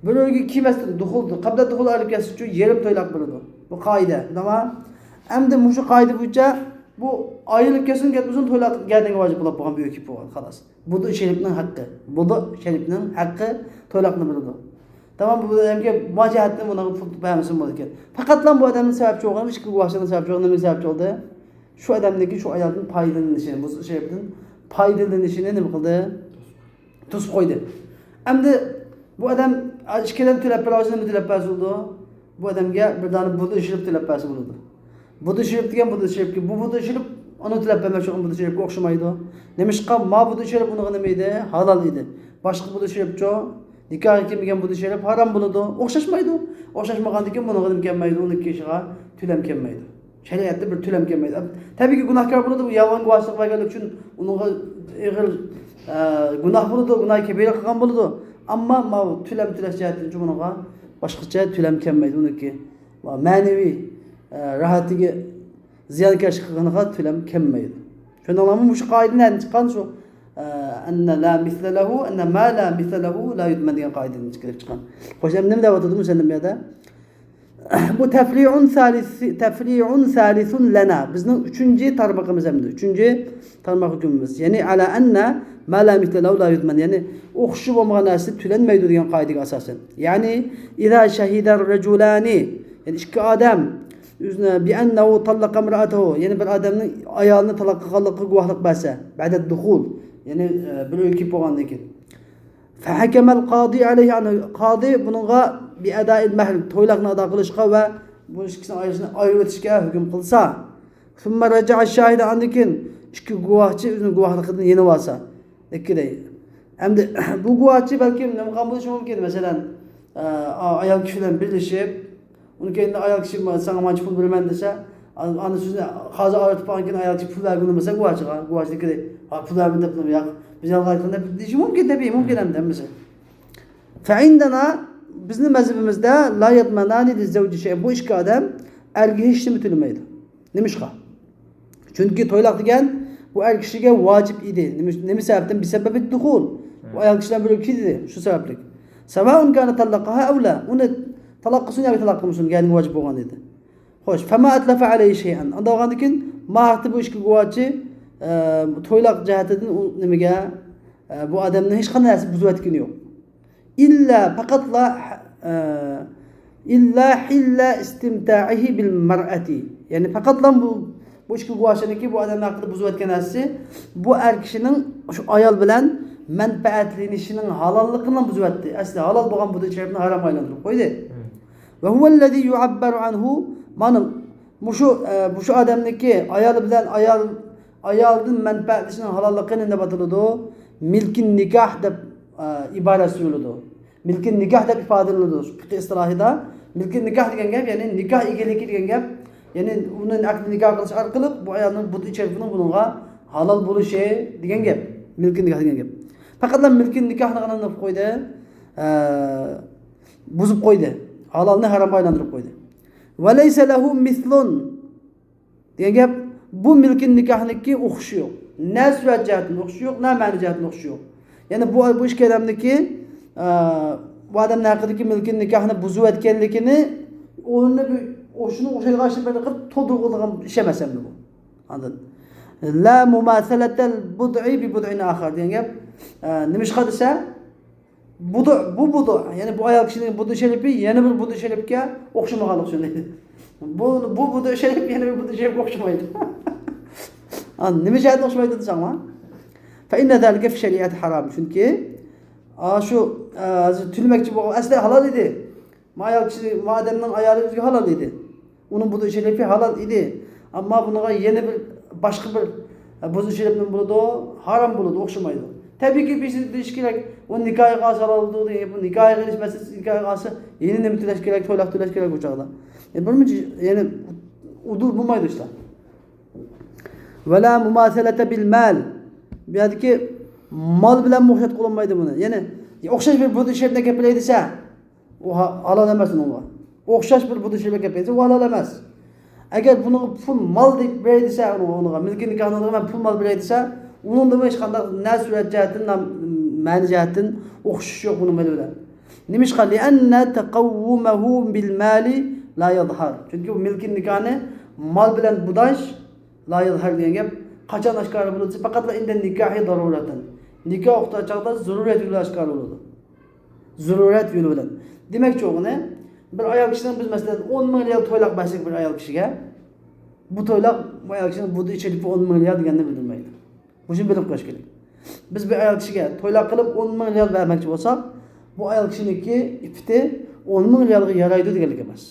بىر ئۆيگە كىرمەستىن، دۇخۇل، قەبلە دۇخۇل ئايرىلىپ كەتسىچۇ، يېرىم تويلاق بېرىدۇ. بۇ قائىدە، تامام. ئەمدى مۇشۇ قائىدە بويىچە بۇ ئايرىلىپ كەتسۇن، كەتمىسۇن، تويلاق گەردەنگە ۋاجىپ بولۇپ بولغان بىر ئۆيگە كىرىپ بولغان، خالاس. بۇدا شېرىپنىڭ ھەققى. بۇدا شېرىپنىڭ ھەققى تويلاقنى بېرىدۇ. تامام، بۇ ئادەمگە ما جەھەتتىن بۇنىڭغا پۇل بەرمىسىمۇ بولىدىكەن. پەقەتلا بۇ ئادەمنىڭ سەۋەبچى بولغىنى، ئىككى گۇۋاھچىنىڭ سەۋەبچى بولغىنى، نېمە سەۋەبچى بولدى؟ شۇ ئادەمنىڭكى شۇ ئايالدىن پايدىلىنىشى، بۇ شېرىپتىن پايدىلىنىشىنى نېمە قىلدى؟ توسۇپ قويدى. ئەمدى بۇ ئادەم ئىككىلەن تۆلەپ بېرەلىسە نېمە تۆلەپ بەرسە بولىدۇ؟ بۇ ئادەمگە بىر دانە بۇدا شېرىپ تۆلەپ بەرسە بولىدۇ. بۇدا شېرىپ دېگەن بۇدا شېرىپكە، بۇ بۇدا شېرىپ ئۇنى تۆلەپ بەرمەكچى بولغان بۇدا شېرىپكە ئوخشىمايدۇ. نېمىشقا؟ ما بۇدا شېرىپ ئۇنىڭغا نېمە ئىدى؟ ھالال ئىدى. باشقا بۇدا شېرىپچۇ؟ نىكاھقا كىرمىگەن بۇدا شېرىپ ھارام بولىدۇ. ئوخشاشمايدۇ. ئوخشاشمىغاندىن كېيىن بۇنىڭغا نېمە كەلمەيدۇ؟ ئۇنىڭكى ئىشىغا تۆلەم كەلمەيدۇ. شەرىئەتتە بىر تۆلەم كەلمەيدۇ. تەبىئىيكى، گۇناھكار بولىدۇ، بۇ يالغان گۇۋاھچىلىق بەرگەنلىكى ئۈچۈن ئۇنىڭغا ئېغىر ئە، گۇناھ بولىدۇ، گۇناھ كەبىرە قىلغان بولىدۇ. ئەمما ماۋۇ تۆلەم تۆلەش جەھەتتىن بۇنىڭغا باشقىچە تۆلەم كەلمەيدۇ. ئۇنىڭكى مەنىۋى، ئە، راھەتىگە زىيانكەشلىك قىلغىنىغا تۆلەم كەلمەيدۇ. شۇنىڭلارمۇ مۇشۇ قائىدە نەدىن چىققان؟ شۇ، ئە، ئەننە لا مىسلە لەھۇ، ئەننە ما لا مىسلە لەھۇ لا يۇدمەن دېگەن قائىدىدىن كېلىپ چىققان. خوش، ئەمدى نېمە دەۋاتىدۇ مۇشۇ يەردە؟ بۇ تەفرىئۇن سالىس، تەفرىئۇن سالىسۇن لەنا. بىزنىڭ ئۈچىنچى تارمىقىمىز ئەمدى. ئۈچىنچى تارماق ھۆكمىمىز. يەنى ئەلا ئەننە ما لا مىسلە لەھۇ لا يۇدمەن. يەنى ئوخشىشى بولمىغان نەرسە تۆلەنمەيدۇ دېگەن قائىدىگە ئاساسەن. يەنى ئىزا شەھىدە رەجۇلانى. يەنى ئىككى ئادەم ئۆزىنى بىئەننەھۇ تاللەقە ئىمرەئەتەھۇ. يەنى بىر ئادەمنىڭ ئايالىنى تالاق قىلغانلىقىغا گۇۋاھلىق بەرسە. بەئدە دۇخۇل. يەنى، ئە، بىر ئۆيگە كىرىپ بولغاندىن كېيىن. فەھەكەمەل قازى ئەلەيھى ئەنھۇ. قازى بۇنىڭغا بىئەدائىل مەھر، تويلاقنى ئادا قىلىشقا ۋە بۇ ئىككىسىنىڭ ئايرىلىشىنى ئايرىۋېتىشكە ھۆكۈم قىلسا. ثم رجع الشاهد، ئاندىن كېيىن ئىككى گۇۋاھچى ئۆزىنىڭ گۇۋاھلىقىدىن يېنىۋالسا. ئىككى دەيدۇ. ئەمدى بۇ گۇۋاھچى بەلكىم نېمە قىلغان بولۇشى مۇمكىن؟ مەسىلەن، ئا-، ئايال كىشى بىلەن بىرلىشىپ، ئۇنىڭ كەينىدە ئايال كىشى ساڭا مانچە پۇل بېرىمەن دېسە، ئان-، ئاندىن سۆزنى قازى ئايرىتىپ قالغاندىن كېيىن ئايال كىشى پۇل بەرگىنى بىلسە گۇۋاھچىغا، گۇۋاھچى دېدى، ھا، پۇل بەرمىدى دەپ، ياق، بىز يالغان ئېيتقان دەپ دېيىشى مۇمكىن، تەبىئىي، مۇمكىن ئەمدى ھەممىسى. فعندنا، بىزنىڭ مەزھىپىمىزدە لا يضمنان للزوج شيئا، بۇ ئىككى ئادەم ئەرگە ھېچ نېمە تۆلىمەيدۇ. نېمىشقا؟ چۈنكى تويلاق دېگەن بۇ ئەر كىشىگە ۋاجىپ ئىدى. نېمە، نېمە سەۋەبتىن؟ بسبب الدخول. بۇ ئايال كىشى بىلەن بىرگە كىردى، شۇ سەۋەبلىك. سواء كان طلقها أو لا. ئۇنى تالاق قىلسۇن ياكى تالاق قىلمىسۇن، يەنى ۋاجىپ بولغان ئىدى. خوش، فما أتلف عليه شيئا. ئانداق بولغاندىن كېيىن، ما ھەقتە بۇ ئىككى گۇۋاھچى، ئە، تويلاق جەھەتتىن ئۇ نېمىگە، ئە، بۇ ئادەمنىڭ ھېچقانداق نەرسە بۇزۇۋەتكىنى يوق. ئىللا، پەقەتلا، ئە، ئىللا ھىللە ئىستىمتائىھى بىل مەرئەتى. يەنى پەقەتلا بۇ، بۇ ئىككى گۇۋاھچىنىڭكى بۇ ئادەمنىڭ ھەققىدە بۇزۇۋەتكەن نەرسىسى، بۇ ئەر كىشىنىڭ شۇ ئايال بىلەن مەنپەئەتلىنىشىنىڭ ھالاللىقىنى بۇزۇۋەتتى. ئەسلى ھالال بولغان بۇ شەرتنى ھارامغا ئايلاندۇرۇپ قويدى. ۋە ھۇۋەللەزى يۇئەببەرۇ ئەنھۇ، مانا، مۇشۇ، ئە، مۇشۇ ئادەمنىڭكى ئايالى بىلەن ئايال، ئايالدىن مەنپەئەتلىنىشنىڭ ھالاللىقى نېمە دەپ ئاتىلىدۇ؟ مىلكىن نىكاھ دەپ، ئە، ئىبارە سۈرۈلىدۇ. مىلكىن نىكاھ دەپ ئىپادىلىنىدۇ پىقھىي ئىستىلاھىدا. مىلكىن نىكاھ دېگەن گەپ، يەنى نىكاھ ئىگىلىكى دېگەن گەپ. يەنى ئۇنى ئەقدى نىكاھ قىلىش ئارقىلىق بۇ ئايالنىڭ بۇت شەرىپىنىڭ بۇنىڭغا ھالال بولۇشى دېگەن گەپ. مىلكىن نىكاھ دېگەن گەپ. پەقەتلا مىلكىن نىكاھنى نېمە قىلىپ قويدى؟ ئە، بۇزۇپ قويدى. ھالالنى ھارامغا ئايلاندۇرۇپ قويدى. ۋە لەيسە لەھۇ مىسلۇن دېگەن گەپ، بۇ مىلكىن نىكاھنىڭكى ئوخشىشى يوق. نە سۈرەت جەھەتتىن ئوخشىشى يوق، نە مەنە جەھەتتىن ئوخشىشى يوق. يەنى بۇ، بۇ ئىككى ئادەمنىڭكى، ئە، بۇ ئادەمنىڭ ھەققىدىكى مىلكىن نىكاھنى بۇزۇۋەتكەنلىكىنى ئورنىنى بىر، ئوشۇنىڭ ئوخشايدىغان ئىشنى بىر قىلىپ تولدۇرغىلىغان ئىش ئەمەس ئەمدى بۇ. ئاندىن، لا مۇماسەلەتەل بۇدئى بى بۇدئىن ئاخار دېگەن گەپ، ئە، نېمىشقا دېسە، بۇدۇ، بۇ بۇدۇ، يەنى بۇ ئايال كىشىنىڭ بۇدۇ شەرىپى يەنە بىر بۇدۇ شەرىپكە ئوخشىمىغانلىقى ئۈچۈن دەيدۇ. بۇ، بۇ بۇدۇ شەرىپ يەنە بىر بۇدۇ شەرىپكە ئوخشىمايدۇ. ئا، نېمە جەھەتتە ئوخشىمايدۇ دېسەڭلار؟ فإن ذلك في الشريعة حرام. چۈنكى، ئا، شۇ، ئا، ھازىر تۆلىمەكچى بولغان، ئەسلى ھالال ئىدى. ما ئايال كىشى، ما ئادەمنىڭ ئايالى ئۆزىگە ھالال ئىدى. ئۇنىڭ بۇدۇ شەرىپى ھالال ئىدى. ئەمما بۇنىڭغا يەنە بىر، باشقا بىر، ئە، بۇدۇ شەرىپ نېمە بولىدۇ؟ ھارام بولىدۇ، ئوخشىمايدۇ. تەبىئىيكى، بىز دېيىش كېرەك، ئۇ نىكاھىغا ئالسا ھالال بولىدۇ، بۇ نىكاھىغا ئېلىش مەسىلىسى، نىكاھىغا ئالسا يەنە نېمە تۆلەش كېرەك؟ تويلاق تۆلەش كېرەك بۇ چاغدا. يەنى بىر مۇنچە، يەنى ئۇدۇل بولمايدۇ ئىشلار. ۋەلا مۇماسەلەتە بىل مال. بۇ يەردىكى مال بىلەن ئوخشاتقىلى بولمايدۇ بۇنى. يەنى ئوخشاش بىر بۇدۇ شەرىپنى كەلتۈرەي دېسە، ئۇ ھا-، ھالال ئەمەس ئۇنىڭغا. ئوخشاش بىر بۇدۇ شەرىپنى كەلتۈرسە، ئۇ ھالال ئەمەس. ئەگەر بۇنىڭغا پۇل مال دەپ بېرەي دېسە، ئۇنىڭغا، ئۇنىڭغا مىلكى نىكاھنىڭ مەن پۇل مال بېرەي دېسە، ئۇنىڭدىمۇ ھېچقانداق نە سۈرەت جەھەتتىن، نە مەنە جەھەتتىن ئوخشىشى يوق بۇنىڭ مېلى بىلەن. نېمىشقا؟ لىئەننە تەقەۋۋۇمەھۇ بىل مالى لا يەزھار. چۈنكى بۇ مىلكى نىكاھنى مال بىلەن بۇداش، لا يەزھار دېگەن گەپ قاچان ئاشكارا بولىدۇ دېسە، پەقەتلا ئىندە نىكاھى زەرۇرەتەن. نىكاھ ئوقۇتقان چاغدا زەرۇرەت يولى ئاشكارا بولىدۇ. زەرۇرەت يولى بىلەن. دېمەكچى بولغىنى، بىر ئايال كىشىنىڭ بىز، مەسىلەن، ئون مىڭ رىيال تويلاق بەرسەك بىر ئايال كىشىگە، بۇ تويلاق بۇ ئايال كىشىنىڭ بۇدۇ شەرىپى ئون مىڭ رىيال دېگەننى بىلدۈرمەيدۇ. بۇ شۇنى بىلىپ قويۇش كېرەك. بىز بىر ئايال كىشىگە تويلاق قىلىپ ئون مىڭ رىيال بەرمەكچى بولساق، بۇ ئايال كىشىنىڭكى ئىپپىتى ئون مىڭ رىيالغا يارايدۇ دېگەنلىك ئەمەس.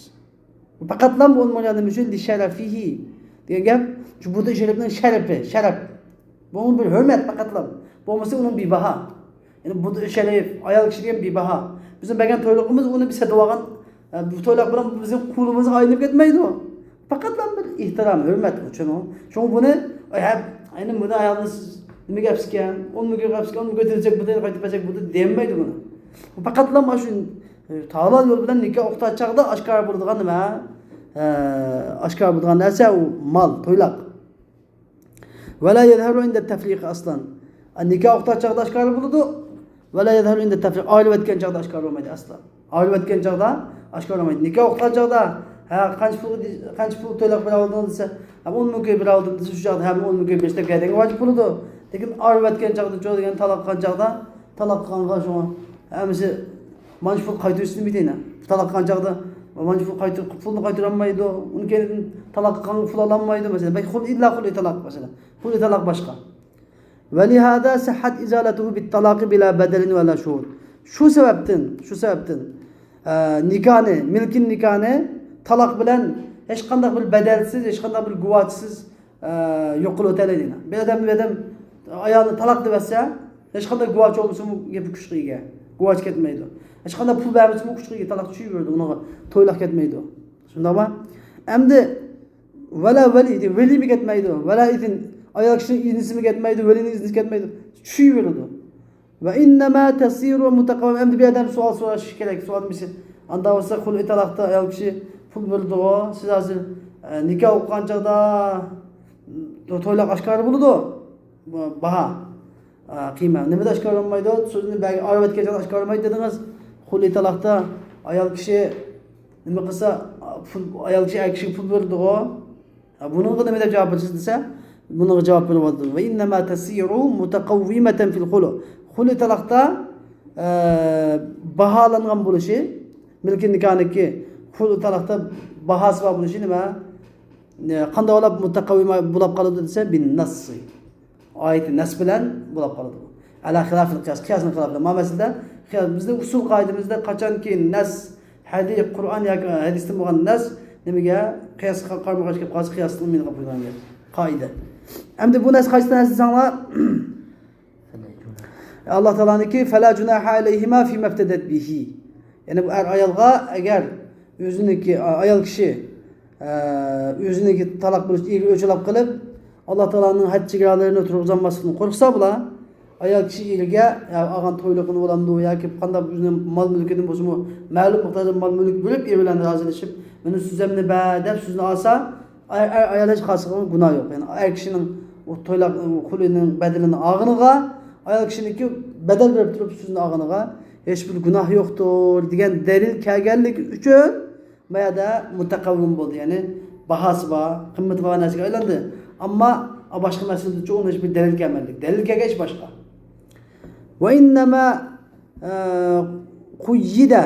پەقەتلا بۇ ئون مىڭ رىيال نېمە ئۈچۈن؟ لىشەرەفىھى دېگەن گەپ، شۇ بۇدۇ شەرىپنىڭ شەرىپى، شەرەپ. بۇ بىر ھۆرمەت پەقەتلا. بولمىسا ئۇنىڭ بىباھا. يەنى بۇدۇ شەرىپ، ئايال كىشى دېگەن بىباھا. بىزنىڭ بەرگەن تويلۇقىمىز ئۇنى بىز سېتىۋالغان، ئە، بۇ تويلۇق بىلەن بىزنىڭ قولىمىزغا ئايلىنىپ كەتمەيدۇ. پەقەتلا بىر ئېھتىرام، ھۆرمەت ئۇچۇن ئۇ. شۇڭا بۇنى، ئە، يەنى بۇنى ئايالنى سىز نېمە گەپسىكەن؟ ئون مىڭ كۆيۈپ ئەپسىكەن، ئون مىڭ كۆتۈرسەك بۇ دەيدۇ، قايتىپ بەرسەك بۇ دەيدۇ دېمەيدۇ بۇنى. بۇ پەقەتلا مانا شۇ، ئە، ھالال يول بىلەن نىكاھ ئوقۇتقان چاغدا ئاشكارا بولىدىغان نېمە؟ ئە، ئاشكارا بولىدىغان نەرسە ئۇ مال، تويلاق. ولا يظهر عند التفريق أصلا. نىكاھ ئوقۇتقان چاغدا ئاشكارا بولىدۇ. ولا يظهر عند التفريق. ئايرىۋەتكەن چاغدا ئاشكارا بولمايدۇ ئەسلا. ئايرىۋەتكەن چاغدا ئاشكارا بولمايدۇ. نىكاھ ئوقۇتقان چاغدا، ھە، قانچە پۇل، قانچە پۇل تويلاق بېرەلدىڭ دېسە، ھە، ئون مىڭ كوي بېرەلدىم دېسە، شۇ چاغدا ھەممە ئون مىڭ كوي بېرىشتەك ھەدەڭگە ۋاجىپ بولىدۇ. لېكىن ئايرىۋەتكەن چاغدا، چو دېگەن تالاق قىلغان چاغدا، تالاق قىلغانغا شۇڭا ھەممىسى مانا شۇ پۇل قايتۇرۇشنى بىلدى. تالاق قىلغان چاغدا مانا شۇ پۇل قايتۇر-، پۇلنى قايتۇرالمايدۇ. ئۇنىڭ كەينىدىن تالاق قىلغانغا پۇل ئالالمايدۇ، مەسىلەن. بەلكى خۇلئى، ئىللا خۇلئى تالاق، مەسىلەن. خۇلئى تالاق باشقا. ولهذا صحت إزالته بالطلاق بلا بدل ولا شهود. شۇ سەۋەبتىن، شۇ سەۋەبتىن، ئە، نىكاھنى، مىلكىن نىكاھنى تالاق بىلەن ھېچقانداق بىر بەدەلسىز، ھېچقانداق بىر گۇۋاچىسىز، ئە، يوق قىلىۋېتەلەيدۇ. بىر ئادەم، بىر ئادەم ئايالىنى تالاق دەۋەتسە، ھېچقانداق گۇۋاچى بولمىسىمۇ گېپى كۈچكە ئىگە. گۇۋاچى كەتمەيدۇ. ھېچقانداق پۇل بەرمىسىمۇ كۈچكە ئىگە. تالاق چۈشۈۋېرىدۇ، ئۇنىڭغا تويلاق كەتمەيدۇ. شۇنداقمۇ؟ ئەمدى ۋەلا ۋەلى، ۋەلىمۇ كەتمەيدۇ. ۋەلا ئىزن، ئايال كىشىنىڭ ئىزنىسىمۇ كەتمەيدۇ، ۋەلىنىڭ ئىزنىسى كەتمەيدۇ. چۈشۈۋېرىدۇ. وإنما تصير متقومة. ئەمدى بۇ ئادەم سوئال سوراش كېرەك. سوئال نېمىسى؟ ئاندا بولسا خۇلئى تالاقتا ئايال كىشى پۇل بېرىدىغۇ. سىز ھازىر، ئە، نىكاھ ئوقۇغان چاغدا، ئە، تويلاق ئاشكارا بولىدۇ. باھا. ئە، قىيمەت. نېمىدە ئاشكارا بولمايدۇ؟ سۆزنى بەرگەن، ئايرىۋەتكەن چاغدا ئاشكارا بولمايدۇ دېدىڭىز. خۇلئى تالاقتا ئايال كىشى نېمە قىلسا، پۇل، ئايال كىشى ئەر كىشىگە پۇل بېرىدىغۇ. ھە، بۇنىڭغا نېمە دەپ جاۋاب بېرىسىز دېسە، بۇنىڭغا جاۋاب بېرىۋاتىدۇ. وإنما تصير متقومة في الخلع. خۇلئى تالاقتا، ئە، باھالانغان بولۇشى، مىلكى نىكاھنىڭكى خۇلئى تالاقتا باھاسى بار بولۇشى نېمە؟ ئە، قانداق بولۇپ مۇتەقەۋۋىمە بولاپ قالىدۇ دېسە، بالنص. ئايەتى نەس بىلەن بولاپ قالىدۇ. على خلاف القياس. قىياسنىڭ خىلاپىدا. مانا مەسىلىدە قىياس، بىزنىڭ ئۇسۇل قائىدىمىزدە قاچانكى نەس، ھەدىس، قۇرئان ياكى ھەدىستىن بولغان نەس نېمىگە، قىياسقا قارىمۇ قارشى كېلىپ قالسا، قىياسنىڭ مېنى قويغان گەپ. قائىدە. ئەمدى بۇ نەس قايسى نەس دېسەڭلار، ئاللا تائالانىڭكى فلا جناح عليهما فيما افتدت به. يەنى بۇ ئەر ئايالغا ئەگەر ئۆزىنىڭكى، ئايال كىشى، ئە، ئۆزىنىڭكى تالاق بولۇش ئېرىگە ئۆچ ئالاپ قېلىپ، ئاللا تائالانىڭ ھەد چېگرالىرىنى تۇرغۇزالماسلىقتىن قورقسا بۇلار، ئايال كىشى ئېرىگە، يا ئالغان تويلۇقىنى بولامدۇ ياكى قانداق ئۆزىنىڭ مال مۈلكىدىن بولسىمۇ، مەلۇم مىقداردا مال مۈلۈك بۆلۈپ، ئېرى بىلەن رازىلىشىپ، مېنى سۆزۈمنى بەر دەپ سۆزىنى ئالسا، ئاي-، ئاي-، ئايال ھېچ قايسىغا گۇناھ يوق. يەنى ئەر كىشىنىڭ ئۇ تويلاق، ئۇ خۇلئىنىڭ بەدىلىنى ئالغىنىغا، ئايال كىشىنىڭكى بەدەل بېرىپ تۇرۇپ سۆزىنى ئالغىنىغا ھېچبىر گۇناھ يوقتۇر دېگەن دەلىل كەلگەنلىكى ئۈچۈن، ما يەردە مۇتەقەۋۋىم بولدى. يەنى باھاسى بار، قىممىتى بار نەرسىگە ئايلاندى. ئەمما باشقا مەسىلىدىچۇ ئۇنىڭ ھېچبىر دەلىل كەلمەيدۇ. دەلىل كەلگەچ باشقا. وإنما، ئە، قۇييىدە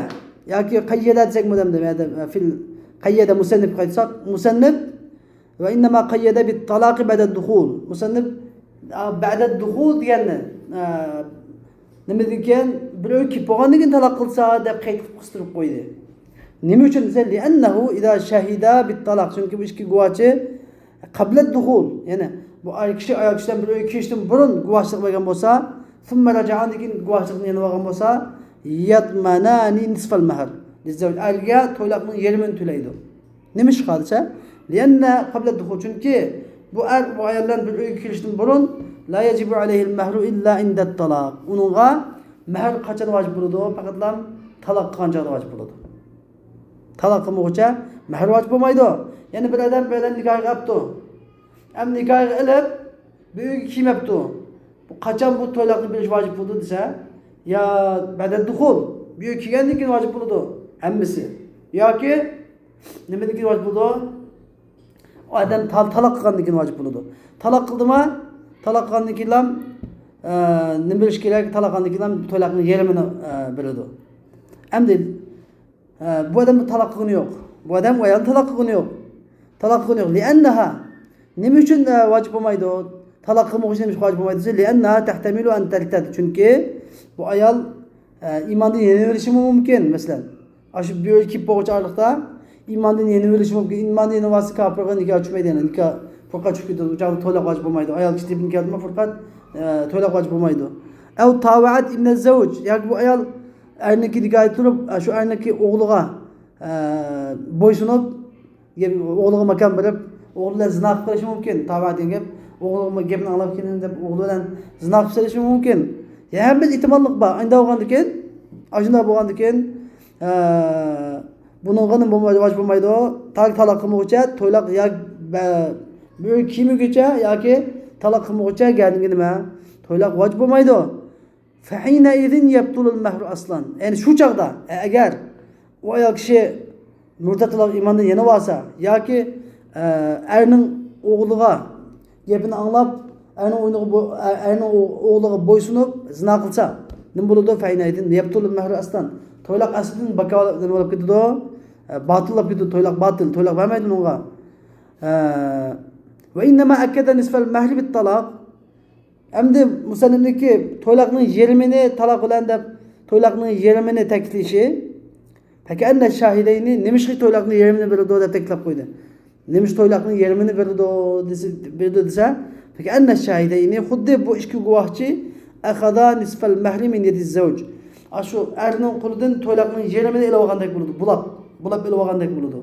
ياكى قەييەدە دېسەك بولامدۇ؟ يەنى فىل قەييەدە مۇسەننىپ قايتساق، مۇسەننىپ وإنما قيد بالطلاق بعد الدخول. مۇسەننىپ، ئە، بعد الدخول دېگەننى، ئە، نېمىدىن كېيىن، بىر ئۆيگە كىرىپ بولغاندىن كېيىن تالاق قىلسا دەپ قەيت قىلىپ قىستۇرۇپ قويدى. نېمە ئۈچۈن دېسە، لأنه إذا شهد بالطلاق. چۈنكى بۇ ئىككى گۇۋاچى قبل الدخول، يەنى بۇ ئەر كىشى ئايال كىشى بىلەن بىر ئۆيگە كىرىشتىن بۇرۇن گۇۋاچىلىق بەرگەن بولسا، ثم رجع، ئاندىن كېيىن گۇۋاچىلىقنى يەنە ئالغان بولسا، يضمنان نصف المهر للزوج، ئەرگە تويلاقنىڭ يېرىمىنى تۆلەيدۇ. نېمىشقا دېسە، لأن قبل الدخول، چۈنكى بۇ ئەر بۇ ئايال بىلەن بىر ئۆيگە كىرىشتىن بۇرۇن، لا يجب عليه المهر إلا عند الطلاق، ئۇنىڭغا مەھىر قاچان ۋاجىپ بولىدۇ؟ پەقەتلا تالاق قىلغان چاغدا ۋاجىپ بولىدۇ. تالاق قىلمىغۇچە مەھىر ۋاجىپ بولمايدۇ. يەنى بىر ئادەم بىر ئادەمنى نىكاھقا ئاپتۇ. ئەمدى نىكاھقا ئېلىپ، بىر ئۆيگە كىرمەپتۇ. بۇ قاچان بۇ تويلاقنى بېرىش ۋاجىپ بولىدۇ دېسە، يا بعد الدخول، بىر ئۆيگە كىرگەندىن كېيىن ۋاجىپ بولىدۇ ھەممىسى. ياكى نېمىدىن كېيىن ۋاجىپ بولىدۇ؟ ئادەم تال-، تالاق قىلغاندىن كېيىن ۋاجىپ بولىدۇ. تالاق قىلدىما؟ تالاق قىلغاندىن كېيىنلا، ئە، نېمە بېرىش كېرەك؟ تالاق قىلغاندىن كېيىنلا تويلاقنىڭ يېرىمىنى، ئە، بېرىدۇ. ئەمدى، ئە، بۇ ئادەم تالاق قىلغىنى يوق. بۇ ئادەم ئايالنى تالاق قىلغىنى يوق. تالاق قىلغىنى يوق. لأنها. نېمە ئۈچۈن، ئە، ۋاجىپ بولمايدۇ؟ تالاق قىلمىغۇچى نېمە ئۈچۈن ۋاجىپ بولمايدۇ دېسە، لأنها تحتمل أن ترتد. چۈنكى بۇ ئايال، ئە، ئىماندىن يېنىۋېلىشىمۇ مۇمكىن، مەسىلەن. ئاشۇ بىر ئۆيگە كىرىپ بولغۇچە ئارىلىقتا ئىماندىن يېنىۋېلىشى مۇمكىن. ئىماندىن يېنىۋالسا كاپىرغا نىكاھ چۈشمەيدۇ، يەنى نىكاھ، فرقە چۈشۈپ كېتىدۇ. ئۇ چاغدا تويلاق ۋاجىپ بولمايدۇ. ئايال كىشى تېپىنى كەلدىمۇ فرقە، ئە، تويلاق ۋاجىپ بولمايدۇ. أو طاوعت ابن الزوج، ياكى بۇ ئايال ئەرنىڭكى نىكاھىدا تۇرۇپ، ئە، شۇ ئەرنىڭكى ئوغلىغا، ئە، بويسۇنۇپ، ئوغلىغا ماكان بېرىپ، ئوغلى بىلەن زىنا قىلىپ قېلىشى مۇمكىن. تاۋا دېگەن گەپ، ئوغلىغىمۇ گەپنى ئاڭلاپ كېلىڭ دەپ ئوغلى بىلەن زىنا قىلىپ سېلىشى مۇمكىن. يەنە بىر ئېھتىماللىق بار. ئانداق بولغاندىكىن، ئاشۇنداق بولغاندىكىن، ئە، بۇنىڭغا نېمە بولمايدۇ، ۋاجىپ بولمايدۇ. تاكى تالاق قىلمىغۇچە تويلاق يا بە-، بىر كىيمىگۈچە ياكى تالاق قىلمىغۇچە گەدىنىگە نېمە، تويلاق ۋاجىپ بولمايدۇ. فحينئذ يبطل المهر أصلا. يەنى شۇ چاغدا، ئە-، ئەگەر ئۇ ئايال كىشى مۇرتەد بولۇپ ئىماندىن يېنىۋالسا ياكى، ئە، ئەرنىڭ ئوغلىغا گېپىنى ئاڭلاپ، ئەرنىڭ ئوينىغا بو-، ئە-، ئەرنىڭ ئو-، ئوغلىغا بويسۇنۇپ زىنا قىلسا، نېمە بولىدۇ؟ فحينئذ يبطل المهر أصلا. تويلاق ئەسلىدىن باكا نېمە بولۇپ كېتىدۇ؟ ئە، باتىل بولۇپ كېتىدۇ. تويلاق باتىل. تويلاق بەرمەيدۇ ئۇنىڭغا. ئە، وإنما أكد نصف المهر بالطلاق. ئەمدى مۇسەننىپنىڭكى تويلاقنىڭ يېرىمىنى تالاق بىلەن دەپ، تويلاقنىڭ يېرىمىنى تەكىتلىشى، فكأن الشاهدين، نېمىشقا تويلاقنىڭ يېرىمىنى بېرىدۇ دەپ تەكىتلەپ قويدى. نېمىشقا تويلاقنىڭ يېرىمىنى بېرىدۇ دېسە، بېرىدۇ دېسە، فكأن الشاهدين، خۇددى بۇ ئىككى گۇۋاھچى، أخذا نصف المهر من يد الزوج. ئاشۇ ئەرنىڭ قولىدىن تويلاقنىڭ يېرىمىنى ئېلىۋالغاندەك بولىدۇ، بۇلاپ، بۇلاپ ئېلىۋالغاندەك بولىدۇ.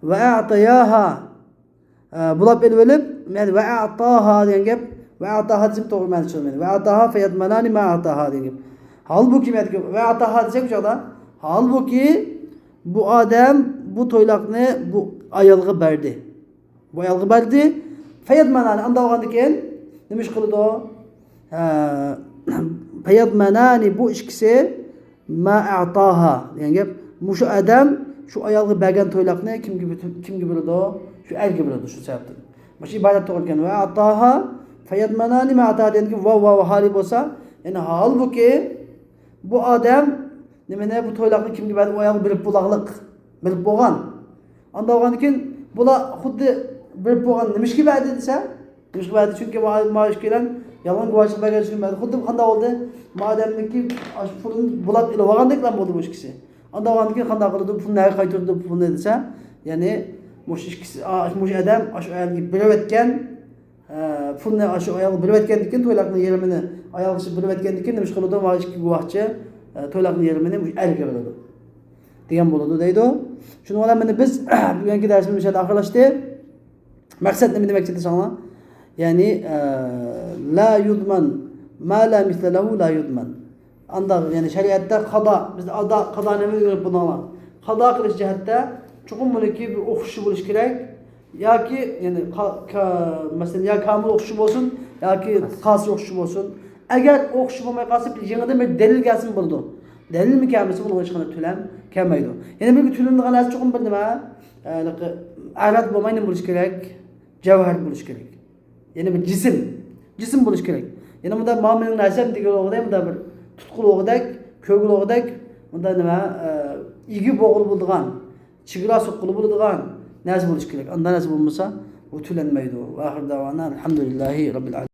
وأعطياها، ئە، بۇلاپ ئېلىۋېلىپ، يەنى وأعطاها دېگەن گەپ، وأعطاها دېسەم توغرا مەنىسى چۈشىنىمەن. وأعطاها فيضمنان ما أعطاها دېگەن گەپ. ھالبۇكى، وأعطاها دېسەك بۇ چاغدا، ھالبۇكى، بۇ ئادەم بۇ تويلاقنى بۇ ئايالغا بەردى. بۇ ئايالغا بەردى. فيضمنان، ئانداق بولغاندىن كېيىن نېمە ئىش قىلىدۇ؟ ھە، فيضمنان، بۇ ئىككىسى، ما أعطاها دېگەن گەپ، مۇشۇ ئادەم شۇ ئايالغا بەرگەن تويلاقنى كىمگە، كىمگە بېرىدۇ؟ شۇ ئەرگە بېرىدۇ شۇ سەۋەبتىن. مۇشۇ ئىبارەت توغرا ئىكەن. وأعطاها فيضمنان ما أعطاها دېگەندىكىن ۋاۋ، ۋاۋ ھالى بولسا، يەنى ھالبۇكى، بۇ ئادەم نېمىنى، بۇ تويلاقنى كىمگە بەردى؟ ئۇ ئايالغا بېرىپ بولاغلىق. بېرىپ بولغان. ئانداق بولغاندىن كېيىن بۇلار خۇددى بېرىپ بولغان، نېمىشقا بەردى دېسە، نېمىشقا بەردى؟ چۈنكى ما-، ماۋۇ ئىككىلەن يالغان گۇۋاھچىلىق بەرگەن ئۈچۈن بەردى. خۇددى قانداق بولدى؟ ما ئادەمنىڭكى ئاشۇ پۇلىنى بۇلاپ ئېلىۋالغاندەكلا بولدى بۇ ئىككىسى. ئانداق بولغاندىن كېيىن قانداق قىلىدۇ؟ پۇلنى نەگە قايتۇرىدۇ پۇلنى دېسە، يەنى مۇشۇ ئىككىسى، ئا-، مۇشۇ ئادەم ئاشۇ ئايالغا بېرىۋەتكەن، ئە، پۇلنى ئاشۇ ئايالغا بېرىۋەتكەندىن كېيىن، تويلاقنىڭ يېرىمىنى ئايالغا بېرىۋەتكەندىن كېيىن نېمە ئىش قىلىدۇ؟ ماۋۇ ئىككى گۇۋاھچى، ئە، تويلاقنىڭ يېرىمىنى ئەرگە بېرىدۇ دېگەن بولىدۇ دەيدۇ. شۇنىڭ بىلەن مانا بىز بۈگۈنكى دەرسىمىز مۇشۇ يەردە ئاخىرلاشتى. مەقسەت نېمە دېمەكچى دېسەڭلار؟ يەنى، ئە، لا يضمن ما لا مثل له لا يضمن. ئانداق، يەنى شەرىئەتتە قازا، بىز ئادا-، قازا نېمىنى ئۆگىنىپ بولدۇڭلار؟ قازا قىلىش جەھەتتە چوقۇم بۇنىڭكى بىر ئوخشىشى بولۇشى كېرەك. ياكى، يەنى، قا-، كا-، مەسىلەن، يا كامىل ئوخشىشى بولسۇن، ياكى قاسىر ئوخشىشى بولسۇن. ئەگەر ئوخشىشى بولماي قالسا، بىر يېڭىدىن بىر دەلىل كەلسىمۇ بولىدۇ. دەلىلمۇ كەلمىسە، بۇنىڭغا ھېچقانداق تۆلەم كەلمەيدۇ. يەنە بىر تۆلىنىدىغان نەرسە چوقۇم بىر نېمە، ئە، ئەرات بولماي نېمە بولۇشى كېرەك؟ جەۋھەر بولۇشى كېرەك. يەنى بىر جىسىم، جىسىم بولۇشى كېرەك. يەنى مۇنداق مانا مېنىڭ نەرسەم دېگىلى بولغۇدەك، مۇنداق بىر تۇتقىلى بولغۇدەك، كۆرگىلى بولغۇدەك، مۇنداق نېمە، ئە، ئىگە بولغىلى بولىدىغان، چېگرا سوققىلى بولىدىغان نەرسە بولۇشى كېرەك. ئانداق نەرسە بولمىسا، ئۇ تۆلەنمەيدۇ. ۋە ئاخىر دەۋانا ئەلھەمدۇلىللاھى رەببىل ئالەمىن.